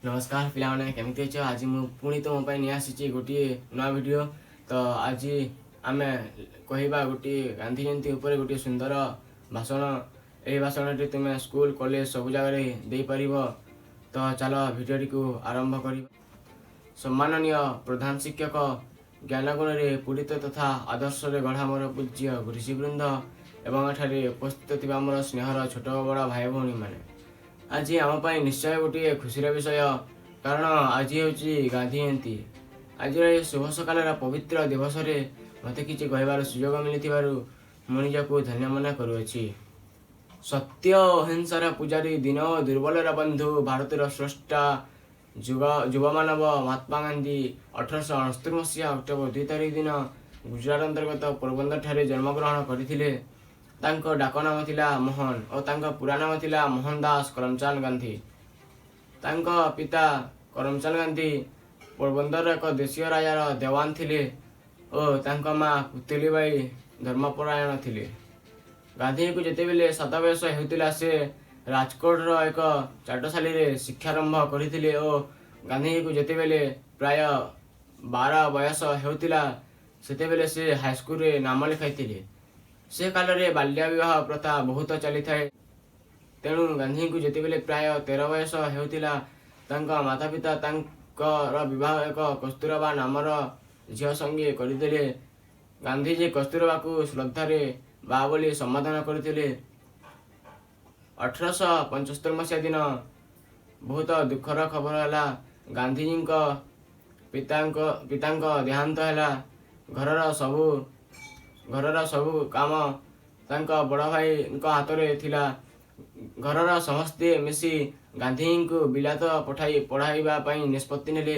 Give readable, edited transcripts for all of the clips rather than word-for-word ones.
ନମସ୍କାର ପିଲାମାନେ, କେମିତି ଅଛ? ଆଜି ମୁଁ ପୁଣି ତୁମ ପାଇଁ ନେଇ ଆସିଛି ଗୋଟିଏ ନୂଆ ଭିଡ଼ିଓ। ତ ଆଜି ଆମେ କହିବା ଗୋଟିଏ ଗାନ୍ଧୀ ଜୟନ୍ତୀ ଉପରେ ଗୋଟିଏ ସୁନ୍ଦର ଭାଷଣ। ଏହି ଭାଷଣଟି ତୁମେ ସ୍କୁଲ, କଲେଜ ସବୁ ଜାଗାରେ ଦେଇପାରିବ। ତ ଚାଲ, ଭିଡ଼ିଓଟିକୁ ଆରମ୍ଭ କରିବା। ସମ୍ମାନନୀୟ ପ୍ରଧାନ ଶିକ୍ଷକ, ଜ୍ଞାନଗୁଣରେ ପୂରିତ ତଥା ଆଦର୍ଶରେ ଗଢ଼ା ମୋର ପୂଜ୍ୟ ଗୁରୁଜୀବୃନ୍ଦ ଏବଂ ଏଠାରେ ଉପସ୍ଥିତ ଥିବା ମୋର ସ୍ନେହର ଛୋଟ ବଡ଼ ଭାଇ ଭଉଣୀମାନେ, ଆଜି ଆମ ପାଇଁ ନିଶ୍ଚୟ ଗୋଟିଏ ଖୁସିର ବିଷୟ, କାରଣ ଆଜି ହେଉଛି ଗାନ୍ଧୀ ଜୟନ୍ତୀ। ଆଜିର ଏହି ଶୁଭ ସକାଳର ପବିତ୍ର ଦିବସରେ ମୋତେ କିଛି କହିବାର ସୁଯୋଗ ମିଳିଥିବାରୁ ମୁଁ ନିଜକୁ ଧନ୍ୟ ମନେ କରୁଅଛି। ସତ୍ୟ ଓ ଅହିଂସାର ପୂଜାରୀ, ଦୀନ ଓ ଦୁର୍ବଳର ବନ୍ଧୁ, ଭାରତର ସ୍ରଷ୍ଟା ଯୁଗ ଯୁବମାନବ ମହାତ୍ମା ଗାନ୍ଧୀ 1869 ମସିହା ଅକ୍ଟୋବର 2 ତାରିଖ ଦିନ ଗୁଜରାଟ ଅନ୍ତର୍ଗତ ପୋରବନ୍ଦରଠାରେ ଜନ୍ମଗ୍ରହଣ କରିଥିଲେ। ତାଙ୍କ ଡାକ ନାମ ଥିଲା ମୋହନ ଓ ତାଙ୍କ ପୁରା ନାମ ଥିଲା ମୋହନ ଦାସ କରମଚାନ୍ଦ ଗାନ୍ଧୀ। ତାଙ୍କ ପିତା କରମଚାନ୍ଦ ଗାନ୍ଧୀ ପୋରବନ୍ଦରର ଏକ ଦେଶୀୟ ରାଜାର ଦେୱାନ ଥିଲେ ଓ ତାଙ୍କ ମା ପୁତଲିବାଇ ଧର୍ମପରାୟଣ ଥିଲେ। ଗାନ୍ଧୀଙ୍କୁ ଯେତେବେଳେ 7 ବୟସ ହେଉଥିଲା, ସେ ରାଜକୋଟର ଏକ ଚାଟଶାଳୀରେ ଶିକ୍ଷାରମ୍ଭ କରିଥିଲେ ଓ ଗାନ୍ଧୀଙ୍କୁ ଯେତେବେଳେ ପ୍ରାୟ 12 ବୟସ ହେଉଥିଲା, ସେତେବେଳେ ସେ ହାଇସ୍କୁଲରେ ନାମ ଲେଖାଇଥିଲେ। ସେ କାଳରେ ବାଲ୍ୟ ବିବାହ ପ୍ରଥା ବହୁତ ଚାଲିଥାଏ। ତେଣୁ ଗାନ୍ଧୀଙ୍କୁ ଯେତେବେଳେ ପ୍ରାୟ 13 ବୟସ ହେଉଥିଲା, ତାଙ୍କ ମାତା ପିତା ତାଙ୍କର ବିବାହ ଏକ କସ୍ତୁରବା ନାମର ଝିଅ ସଙ୍ଗେ କରିଦେଲେ। ଗାନ୍ଧୀଜୀ କସ୍ତୁରବାକୁ ଶ୍ରଦ୍ଧାରେ ବା ବୋଲି ସମ୍ବୋଧନ କରୁଥିଲେ। 1875 ମସିହା ଦିନ ବହୁତ ଦୁଃଖର ଖବର ହେଲା। ଗାନ୍ଧୀଜୀଙ୍କ ପିତାଙ୍କ ଦେହାନ୍ତ ହେଲା। ଘରର ସବୁ କାମ ତାଙ୍କ ବଡ଼ ଭାଇଙ୍କ ହାତରେ ଥିଲା। ଘରର ସମସ୍ତେ ମିଶି ଗାନ୍ଧୀଙ୍କୁ ବିଲାତ ପଠାଇ ପଢ଼ାଇବା ପାଇଁ ନିଷ୍ପତ୍ତି ନେଲେ।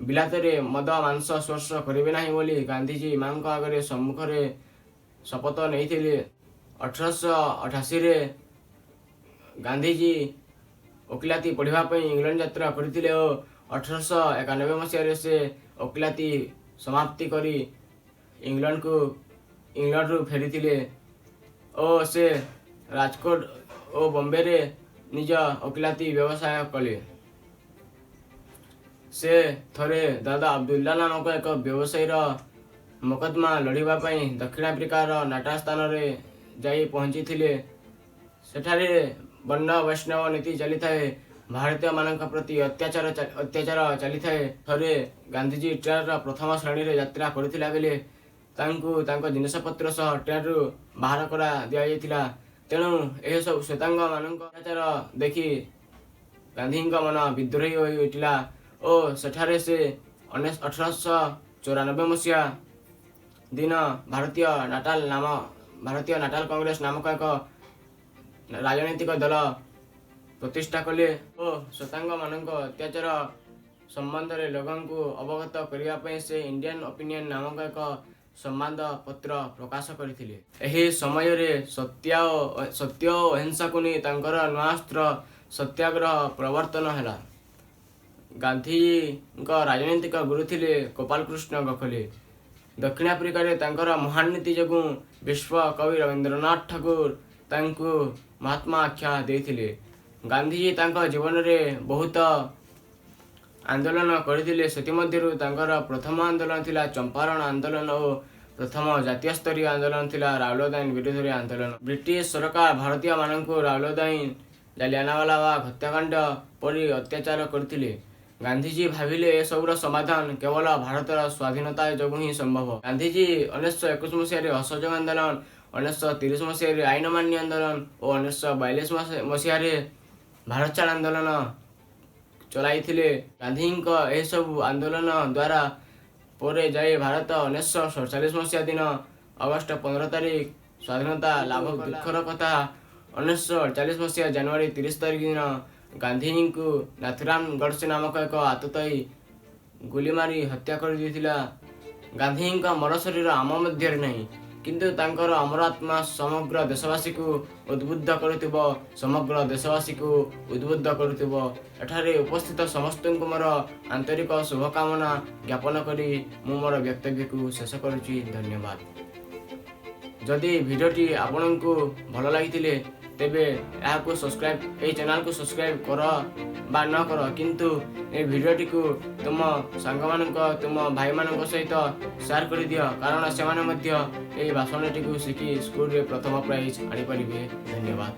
ବିଲାତରେ ମଦ ମାଂସ ସ୍ପର୍ଶ କରିବେ ନାହିଁ ବୋଲି ଗାନ୍ଧୀଜୀ ମାଙ୍କ ଆଗରେ ସମ୍ମୁଖରେ ଶପଥ ନେଇଥିଲେ। 1888ରେ ଗାନ୍ଧୀଜୀ ଓକିଲାତି ପଢ଼ିବା ପାଇଁ ଇଂଲଣ୍ଡ ଯାତ୍ରା କରିଥିଲେ ଓ 1891 ମସିହାରେ ସେ ଓକିଲାତି ସମାପ୍ତି କରି ଇଂଲଣ୍ଡରୁ ଫେରିଥିଲେ ଓ ସେ ରାଜକୋଟ ଓ ବମ୍ବେରେ ନିଜ ଓକିଲାତି ବ୍ୟବସାୟ କଲେ। ସେ ଥରେ ଦାଦା ଅବଦୁଲ୍ଲା ନାମକ ଏକ ବ୍ୟବସାୟୀର ମକଦ୍ଦମା ଲଢ଼ିବା ପାଇଁ ଦକ୍ଷିଣ ଆଫ୍ରିକାର ନାଟାଲ ସ୍ଥାନରେ ଯାଇ ପହଞ୍ଚିଥିଲେ। ସେଠାରେ ବର୍ଣ୍ଣ ବୈଷ୍ଣବ ନୀତି ଚାଲିଥାଏ। ଭାରତୀୟମାନଙ୍କ ପ୍ରତି ଅତ୍ୟାଚାର ଚାଲିଥାଏ। ଥରେ ଗାନ୍ଧୀଜୀ ଟ୍ରେନର ପ୍ରଥମ ଶ୍ରେଣୀରେ ଯାତ୍ରା କରୁଥିଲା ବେଳେ ତାଙ୍କୁ ତାଙ୍କ ଜିନିଷପତ୍ର ସହ ଟ୍ରେନରୁ ବାହାର କରା ଦିଆଯାଇଥିଲା। ତେଣୁ ଏହିସବୁ ଶ୍ୱେତାଙ୍ଗମାନଙ୍କ ଅତ୍ୟାଚାର ଦେଖି ଗାନ୍ଧୀଙ୍କ ମନ ବିଦ୍ରୋହୀ ହୋଇ ଉଠିଲା ଓ ସେଠାରେ ସେ 1894 ମସିହା ଦିନ ଭାରତୀୟ ନାଟାଲ କଂଗ୍ରେସ ନାମକ ଏକ ରାଜନୈତିକ ଦଳ ପ୍ରତିଷ୍ଠା କଲେ ଓ ଶ୍ୱେତାଙ୍ଗମାନଙ୍କ ଅତ୍ୟାଚାର ସମ୍ବନ୍ଧରେ ଲୋକଙ୍କୁ ଅବଗତ କରିବା ପାଇଁ ସେ ଇଣ୍ଡିଆନ୍ ଓପିନିଅନ୍ ନାମକ ଏକ ସମ୍ବାଦପତ୍ର ପ୍ରକାଶ କରିଥିଲେ। ଏହି ସମୟରେ ସତ୍ୟ ଓ ଅହିଂସାକୁ ନେଇ ତାଙ୍କର ନୂଆ ଅସ୍ତ୍ର ସତ୍ୟାଗ୍ରହ ପ୍ରବର୍ତ୍ତନ ହେଲା। ଗାନ୍ଧୀଙ୍କ ରାଜନୈତିକ ଗୁରୁ ଥିଲେ ଗୋପାଳକୃଷ୍ଣ ଗୋଖଲେ। ଦକ୍ଷିଣ ଆଫ୍ରିକାରେ ତାଙ୍କର ମହାନ ନୀତି ଯୋଗୁଁ ବିଶ୍ୱ କବି ରବୀନ୍ଦ୍ରନାଥ ଠାକୁର ତାଙ୍କୁ ମହାତ୍ମା ଆଖ୍ୟା ଦେଇଥିଲେ। ଗାନ୍ଧୀଜୀ ତାଙ୍କ ଜୀବନରେ ବହୁତ ଆନ୍ଦୋଳନ କରିଥିଲେ। ସେଥିମଧ୍ୟରୁ ତାଙ୍କର ପ୍ରଥମ ଆନ୍ଦୋଳନ ଥିଲା ଚମ୍ପାରଣ ଆନ୍ଦୋଳନ ଓ ପ୍ରଥମ ଜାତୀୟ ସ୍ତରୀୟ ଆନ୍ଦୋଳନ ଥିଲା ରାଉଲତ ଆଇନ ବିରୋଧରେ ଆନ୍ଦୋଳନ। ବ୍ରିଟିଶ ସରକାର ଭାରତୀୟମାନଙ୍କୁ ରାଉଲତ ଆଇନ, ଜାଲିଆନାୱାଲାବାଗ ହତ୍ୟାକାଣ୍ଡ ପରି ଅତ୍ୟାଚାର କରିଥିଲେ। ଗାନ୍ଧୀଜୀ ଭାବିଲେ, ଏସବୁର ସମାଧାନ କେବଳ ଭାରତର ସ୍ୱାଧୀନତା ଯୋଗୁଁ ହିଁ ସମ୍ଭବ। ଗାନ୍ଧୀଜୀ 1921 ମସିହାରେ ଅସହଯୋଗ ଆନ୍ଦୋଳନ, 1930 ମସିହାରେ ଆଇନ ଅମାନ୍ୟ ଆନ୍ଦୋଳନ ଓ 1942 ମସିହାରେ ଭାରତ ଛାଡ଼ ଆନ୍ଦୋଳନ ଚଳାଇଥିଲେ। ଗାନ୍ଧୀଙ୍କ ଏହିସବୁ ଆନ୍ଦୋଳନ ଦ୍ୱାରା ପରେ ଯାଇ ଭାରତ 1947 ମସିହା ଦିନ ଅଗଷ୍ଟ 15 ତାରିଖ ସ୍ୱାଧୀନତା ଲାଭ। ଦୁଃଖର କଥା, 1948 ମସିହା ଜାନୁଆରୀ 30 ତାରିଖ ଦିନ ଗାନ୍ଧୀଜୀଙ୍କୁ ନାଥୁରାମ ଗଡ଼ସେ ନାମକ ଏକ ଆତତାୟୀ ଗୁଳି ମାରି ହତ୍ୟା କରିଦେଇଥିଲା। ଗାନ୍ଧୀଙ୍କ ମର ଶରୀର ଆମ ମଧ୍ୟରେ ନାହିଁ, କିନ୍ତୁ ତାଙ୍କର ଅମର ଆତ୍ମା ସମଗ୍ର ଦେଶବାସୀକୁ ଉଦ୍ବୁଦ୍ଧ କରୁଥିବ, ସମଗ୍ର ଦେଶବାସୀକୁ ଉଦ୍ବୁଦ୍ଧ କରୁଥିବ। ଏଠାରେ ଉପସ୍ଥିତ ସମସ୍ତଙ୍କୁ ମୋର ଆନ୍ତରିକ ଶୁଭକାମନା ଜ୍ଞାପନ କରି ମୁଁ ମୋର ବକ୍ତବ୍ୟକୁ ଶେଷ କରୁଛି। ଧନ୍ୟବାଦ। ଯଦି ଭିଡ଼ିଓଟି ଆପଣଙ୍କୁ ଭଲ ଲାଗିଥିଲେ, ତେବେ ଏହାକୁ ସବସ୍କ୍ରାଇବ୍, ଏହି ଚ୍ୟାନେଲକୁ ସବସ୍କ୍ରାଇବ୍ କର ବା ନ କର, କିନ୍ତୁ ଏହି ଭିଡ଼ିଓଟିକୁ ତୁମ ସାଙ୍ଗମାନଙ୍କ, ତୁମ ଭାଇମାନଙ୍କ ସହିତ ସେୟାର କରିଦିଅ, କାରଣ ସେମାନେ ମଧ୍ୟ ଏହି ଭାଷଣଟିକୁ ଶିଖି ସ୍କୁଲରେ ପ୍ରଥମ ପ୍ରାଇଜ୍ ଆଣିପାରିବେ। ଧନ୍ୟବାଦ।